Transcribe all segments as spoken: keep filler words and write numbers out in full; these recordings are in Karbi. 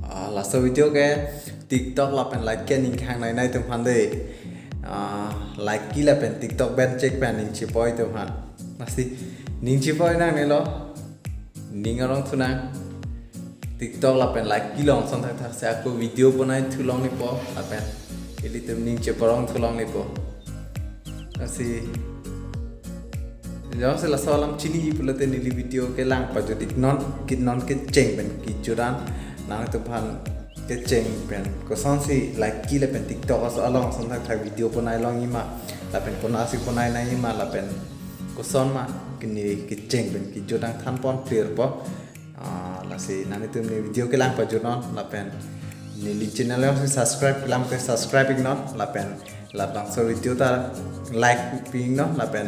Ah, laso video ke TikTok lapen Likee ke ning kehang nai nai atum aphan dei. Ah, Likee lapen TikTok ban chek pen ning chepoi atum aphan. Lasi ning chepoi nangnelo. Ning arong thu nang. TikTok lapen Likee along ason thakthak si ako video bonai thu longlepo lapen ilitum ning cheparong thu longlepo. Lasi jongsi laso alam chini pulote neli video kelang pajut iknon, kit non kecheng pen kejut an nangtum aphan kecheng pen kosonsi Likee lapen TikTok aso along ason thakthak video bonai longji ma lapen konatsi bonai nangji ma lapen koson ma kini kecheng pen kejut nangthan pon clear po. Ah, lasi nanglitum ne video kelang pajut non lapen neli channel along si subscribe kelang ke subscribe iknon lapen labangso video ta like pi iknon lapen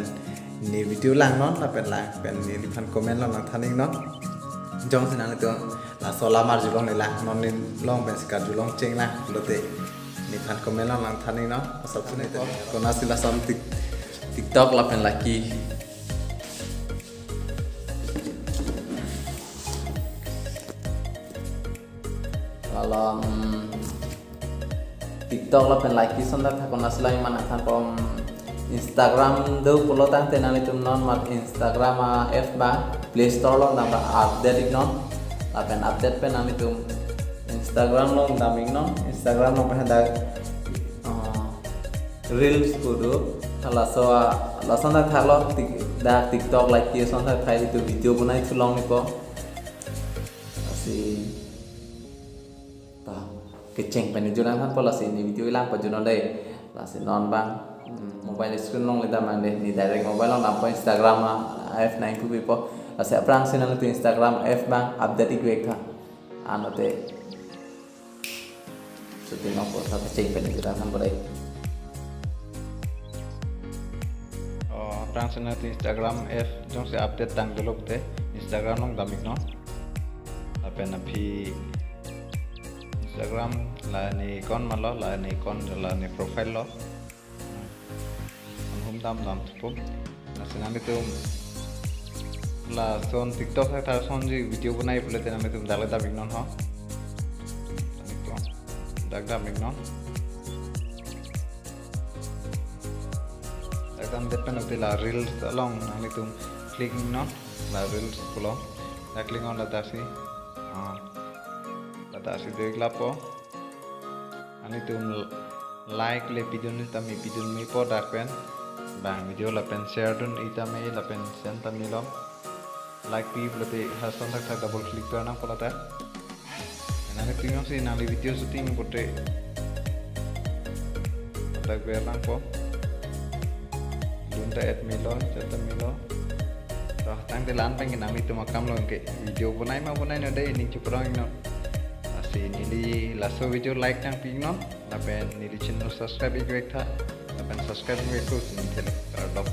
ne video langnon lapen lang pen neliphan comment along nangthan iknon. Jongsi nanglitum laso alam arjulong ne langnon ne long pen si karjulong cheng lang pulote neliphan comment along nangthan iknon. Asap sene to konatsi lason Tik- TikTok lapen Likee. Lalo, mm, TikTok lapen Likee ason thakthak konatsi lang ma nangthan pon. Instagram do pulo tangte nanglitum non mat Instagram a app abang Play Store along dam ra update iknon. Lapen update pen nanglitum Instagram along dam iknon. Instagram along pen dak, uh, Reels pu do. Halaso a- lason thakthak lo tik- dak TikTok Likee ason thakthak itum video bonai thu longlepo. Lasi ta kecheng pen kejut nangthan po lasi ne video kelang pajut non dei. Lasi non abang, mm, mobile screen along le dam nang dei, ne direct mobile along dampo Instagram a app nangpupipo. Lasi aphrangsi nanglitum Instagram app abang update ik vek tha. Anlote shooting off po, ta kecheng pen kejut nangthan po dei. Oh, aphrangsi nanglitum Instagram app jongsi update tang dolo te Instagram along dam iknon. Lapen aphi Instagram la ne account ma lo, la ne account la ne profile lo. Anhum dam dam thupo. Lasi nanglitum lason TikTok thakthak asonsi video bonai pulote nanglitum dak le dam iknon ho. Dak dam iknon. Dak damdet pen uti la Reels along nanglitum click iknon, la Reels pulo. Dak click iknon, ladak si. Ah. Ladak si do ik lapo. Nanglitum like le pidun tame pidun mepo dak pen. Bang video lapen share dun ik tame lapen send tame lo. Like pi pulote halason thakthak double click pi nangpo lata. Nanglitum jongsi nangli video shooting pulote dak ber nangpo. Dun ta et melo, jata melo. Toh, tangte la-an pen ke nanglitum akam along ke video bonai ma bonai non dei, ning cheparong iknon. Lasi neli laso video like nangpi iknon. Lapen neli channel subscribe ik vek tha. Lapen subscribe ik vek ko sini thelo. Kardom.